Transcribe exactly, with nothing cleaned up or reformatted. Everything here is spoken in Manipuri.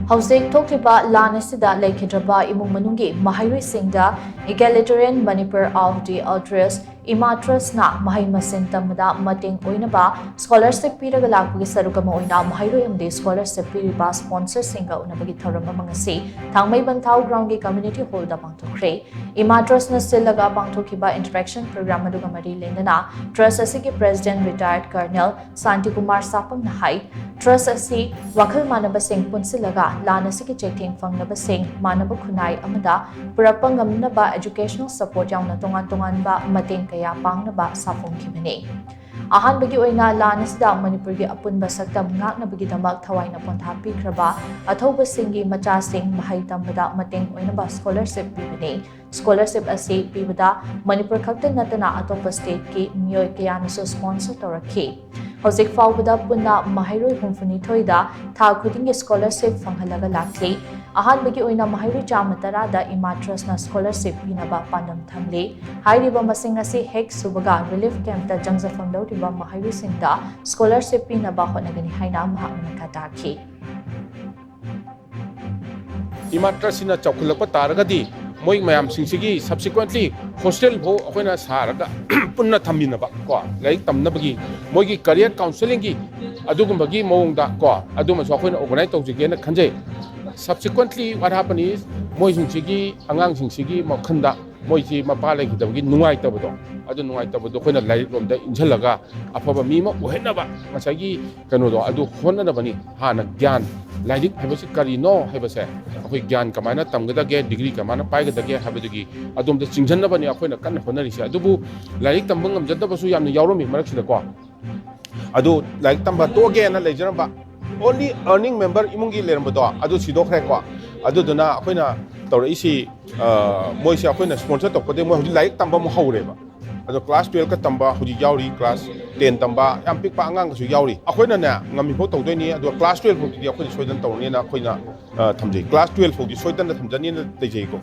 ꯍꯧꯖꯤꯛ ꯊꯣꯛꯂꯤꯕ ꯂꯥꯟ ꯑꯁꯤꯗ ꯂꯩꯈꯤꯗ꯭ꯔꯕ ꯏꯃꯨꯡ ꯃꯅꯨꯡꯒꯤ ꯃꯍꯩꯔꯣꯏꯁꯤꯡꯗ Egalitarian Manipur of the Ultras ꯏꯃꯥ ꯇ꯭ꯔꯁꯅ ꯃꯍꯩ ꯃꯁꯤꯡ ꯇꯝꯕꯗ ꯃꯇꯦꯡ ꯑꯣꯏꯅꯕ ꯁ꯭ꯀꯣꯂꯔꯁꯤꯞ ꯄꯤꯔꯒ ꯂꯥꯛꯄꯒꯤ ꯁꯔꯨꯛ ꯑꯃ ꯑꯣꯏꯅ ꯃꯍꯩꯔꯣꯏ ꯑꯃꯗꯤ ꯁ꯭ꯀꯣꯂꯔꯁꯤꯞ ꯄꯤꯔꯤꯕ ꯁ꯭ꯄꯣꯟꯁꯔꯁꯤꯡꯒ ꯎꯅꯕꯒꯤ ꯊꯧꯔꯝ ꯑꯃ ꯉꯁꯤ ꯊꯥꯡꯃꯩꯕꯟ ꯊꯥꯎ ꯒ꯭ꯔꯥꯎꯟꯒꯤ ꯀꯝꯃ꯭ꯌꯨꯅꯤꯇꯤ ꯍꯣꯜꯗ ꯄꯥꯡꯊꯣꯛꯈ꯭ꯔꯦ꯫ ꯏꯃꯥ ꯇ꯭ꯔꯁꯅ ꯁꯤꯜꯂꯒ ꯄꯥꯡꯊꯣꯛꯈꯤꯕ ꯏꯟꯇꯔꯦꯛꯁꯟ ꯄ꯭ꯔꯣꯒ꯭ꯔꯥꯝ ꯑꯗꯨꯒ ꯃꯔꯤ ꯂꯩꯅꯅ ꯇ꯭ꯔꯁ ꯑꯁꯤꯒꯤ ꯄ꯭ꯔꯦꯁꯤꯗꯦꯟꯠ ꯔꯤꯇꯥꯌꯔꯗ ꯀꯔꯅꯦꯜ ꯁꯥꯟꯇꯤꯀꯨꯃꯥꯔ ꯁꯥꯄꯝꯅ ꯍꯥꯏ, ꯇ꯭ꯔꯁ ꯑꯁꯤ ꯋꯥꯈꯜ ꯃꯥꯟꯅꯕꯁꯤꯡ ꯄꯨꯟꯁꯤꯜꯂꯒ ꯂꯥꯟ ꯑꯁꯤꯒꯤ ꯆꯩꯊꯦꯡ ꯐꯪꯅꯕꯁꯤꯡ ꯃꯥꯟꯅꯕ ꯈꯨꯟꯅꯥꯏ ꯑꯃꯗ ꯄꯨꯔꯛꯄ ꯉꯝꯅꯕ educational support ꯌꯥꯎꯅ ꯇꯣꯉꯥꯟ ꯇꯣꯉꯥꯟꯕ ꯃꯇꯦꯡ ꯀꯌꯥ ꯄꯥꯡꯅꯕ ꯁꯥꯐꯣꯡꯈꯤꯕꯅꯤ꯫ ꯑꯍꯥꯟꯕꯒꯤ ꯑꯣꯏꯅ ꯂꯥꯟ ꯑꯁꯤꯗ ꯃꯅꯤꯄꯨꯔꯒꯤ ꯑꯄꯨꯟꯕ ꯁꯛꯇꯝ ꯉꯥꯛꯅꯕꯒꯤꯗꯃꯛ ꯊꯋꯥꯏꯅ ꯄꯣꯟꯊꯥ ꯄꯤꯈ꯭ꯔꯕ ꯑꯊꯧꯕꯁꯤꯡꯒꯤ ꯃꯆꯥꯁꯤꯡ ꯃꯍꯩ ꯇꯝꯕꯗ ꯃꯇꯦꯡ ꯑꯣꯏꯅꯕ ꯁ꯭ꯀꯣꯂꯔꯁꯤꯞ ꯄꯤꯕꯅꯤ꯫ ꯁ꯭ꯀꯣꯂꯔꯁꯤꯞ ꯑꯁꯤ ꯄꯤꯕꯗ ꯃꯅꯤꯄꯨꯔ ꯈꯛꯇ ꯅꯠꯇꯅ ꯑꯇꯣꯞꯄ ꯁ꯭ꯇꯦꯠꯀꯤ ꯃꯤꯑꯣꯏ ꯀꯌꯥꯅꯁꯨ ꯁ꯭ꯄꯣꯟꯁꯔ ꯇꯧꯔꯛꯈꯤ꯫ ꯍꯧꯖꯤꯛ ꯐꯥꯎꯕꯗ ꯄꯨꯟꯅ ꯃꯍꯩꯔꯣꯏ ꯍꯨꯝꯐꯨꯅꯤꯊꯣꯏꯗ ꯊꯥ ꯈꯨꯗꯤꯡꯒꯤ ꯁ꯭ꯀꯣꯂꯔꯁꯤꯞ ꯐꯪꯍꯜꯂꯒ ꯂꯥꯛꯂꯤ꯫ ꯑꯍꯥꯟꯕꯒꯤ ꯑꯣꯏꯅ ꯃꯍꯩꯔꯣꯏ ꯆꯥꯝꯃ ꯇꯔꯥꯗ ꯏꯃꯥ ꯇ꯭ꯔꯁꯅ ꯁ꯭ꯀꯣꯂꯔꯁꯤꯞ ꯄꯤꯅꯕ ꯄꯥꯟꯗꯝ ꯊꯝꯂꯤ꯫ ꯍꯥꯏꯔꯤꯕ ꯃꯁꯤꯡ ꯑꯁꯤ ꯍꯦꯛ ꯁꯨꯕꯒ ꯔꯤꯂꯤꯐ ꯀꯦꯝꯞꯇ ꯆꯪꯖꯐꯝ ꯂꯧꯔꯤꯕ ꯃꯍꯩꯔꯣꯏꯁꯤꯡꯗ ꯁ꯭ꯀꯣꯂꯔꯁꯤꯞ ꯄꯤꯅꯕ ꯍꯣꯠꯅꯒꯅꯤ ꯍꯥꯏꯅ ꯃꯍꯥꯛꯅ ꯃꯈꯥ ꯇꯥꯈꯤ꯫ ꯏꯃꯥ ꯇ꯭ꯔꯁꯁꯤꯅ ꯆꯥꯎꯈꯠꯂꯛꯄ ꯇꯥꯔꯒꯗꯤ ꯃꯣꯏ ꯃꯌꯥꯝꯁꯤꯡꯁꯤꯒꯤ subsequently hostel ꯐꯥꯎ ꯑꯩꯈꯣꯏꯅ ꯁꯥꯔꯒ ꯄꯨꯟꯅ ꯊꯝꯃꯤꯟꯅꯕ ꯀꯣ, ꯂꯥꯏꯔꯤꯛ ꯇꯝꯅꯕꯒꯤ ꯃꯣꯏꯒꯤ career counselling ꯒꯤ ꯑꯗꯨꯒꯨꯝꯕꯒꯤ ꯃꯑꯣꯡꯗ ꯀꯣ, ꯑꯗꯨꯃꯁꯨ ꯑꯩꯈꯣꯏꯅ organize ꯇꯧꯖꯒꯦꯅ ꯈꯟꯖꯩ꯫ Subsequently what happen is, ꯃꯣꯏꯁꯤꯡꯁꯤꯒꯤ ꯑꯉꯥꯡꯁꯤꯡꯁꯤꯒꯤ ꯋꯥꯈꯜꯗ ꯃꯣꯏꯁꯤ ꯃꯄꯥ ꯂꯩꯈꯤꯗꯕꯒꯤ ꯅꯨꯡꯉꯥꯏꯇꯕꯗꯣ, ꯑꯗꯨ ꯅꯨꯡꯉꯥꯏꯇꯕꯗꯣ ꯑꯩꯈꯣꯏꯅ ꯂꯥꯏꯔꯤꯛ ꯂꯣꯝꯗ ꯏꯟꯁꯤꯜꯂꯒ ꯑꯐꯕ ꯃꯤ ꯑꯃ ꯑꯣꯏꯍꯟꯅꯕ ꯉꯁꯥꯏꯒꯤ ꯀꯩꯅꯣꯗꯣ ꯑꯗꯨ ꯍꯣꯠꯅꯅꯕꯅꯤ꯫ ꯍꯥꯟꯅ ꯒ꯭ꯌꯥꯟ, ꯂꯥꯏꯔꯤꯛ ꯍꯥꯏꯕꯁꯤ ꯀꯔꯤꯅꯣ ꯍꯥꯏꯕꯁꯦ, ꯑꯩꯈꯣꯏ ꯒ꯭ꯌꯥꯟ ꯀꯃꯥꯏꯅ ꯇꯝꯒꯗꯒꯦ, ꯗꯤꯒ꯭ꯔꯤ ꯀꯃꯥꯏꯅ ꯄꯥꯏꯒꯗꯒꯦ ꯍꯥꯏꯕꯗꯨꯒꯤ ꯑꯗꯣꯝꯗ ꯆꯤꯡꯁꯤꯟꯅꯕꯅꯤ ꯑꯩꯈꯣꯏꯅ ꯀꯟꯅ ꯍꯣꯠꯅꯔꯤꯁꯦ꯫ ꯑꯗꯨꯕꯨ ꯂꯥꯏꯔꯤꯛ ꯇꯝꯕ ꯉꯝꯖꯗꯕꯁꯨ ꯌꯥꯝꯅ ꯌꯥꯎꯔꯝꯃꯤ ꯃꯔꯛꯁꯤꯗꯀꯣ꯫ ꯑꯗꯨ ꯂꯥꯏꯔꯤꯛ ꯇꯝꯕ ꯇꯣꯛꯑꯒꯦꯅ ꯂꯩꯖꯔꯝꯕ only earning member ꯏꯃꯨꯡꯒꯤ ꯂꯩꯔꯝꯕꯗꯣ ꯑꯗꯨ ꯁꯤꯗꯣꯛꯈ꯭ꯔꯦꯀꯣ꯫ ꯑꯗꯨꯗꯨꯅ ꯑꯩꯈꯣꯏꯅ ꯇꯧꯔꯛꯏꯁꯤ, ꯑ, ꯃꯣꯏꯁꯦ ꯑꯩꯈꯣꯏꯅ ꯁ꯭ꯄꯣꯟꯁꯔ ꯇꯧꯔꯛꯄꯗꯒꯤ ꯃꯣꯏ ꯍꯧꯖꯤꯛ ꯂꯥꯏꯔꯤꯛ ꯇꯝꯕ ꯑꯃꯨꯛ ꯍꯧꯔꯦꯕ꯫ ꯑꯗꯣ ꯀ꯭ꯂꯥꯁ ꯇꯨꯌꯦꯜꯐꯀ ꯇꯝꯕ ꯍꯧꯖꯤꯛ ꯌꯥꯎꯔꯤ, ꯀ꯭ꯂꯥꯁ ꯇꯦꯟ ꯇꯝꯕ ꯌꯥꯝ ꯄꯤꯛꯄ ꯑꯉꯥꯡꯒꯁꯨ ꯌꯥꯎꯔꯤ꯫ ꯑꯩꯈꯣꯏꯅꯅꯦ ꯉꯝꯃꯤꯐꯥꯎ ꯇꯧꯗꯣꯏꯅꯤ, ꯑꯗꯨꯒ ꯀ꯭ꯂꯥꯁ ꯇꯨꯌꯦꯜꯐ ꯐꯥꯎꯒꯤꯗꯤ ꯑꯩꯈꯣꯏꯅ ꯁꯣꯏꯗꯅ ꯇꯧꯔꯅꯤꯅ ꯑꯩꯈꯣꯏꯅ, ꯑ, ꯊꯝꯖꯩ꯫ ꯀ꯭ꯂꯥꯁ ꯇꯨꯌꯦꯜꯐ ꯐꯥꯎꯗꯤ ꯁꯣꯏꯗꯅ ꯊꯝꯖꯅꯤꯅ ꯂꯩꯖꯩꯀꯣ꯫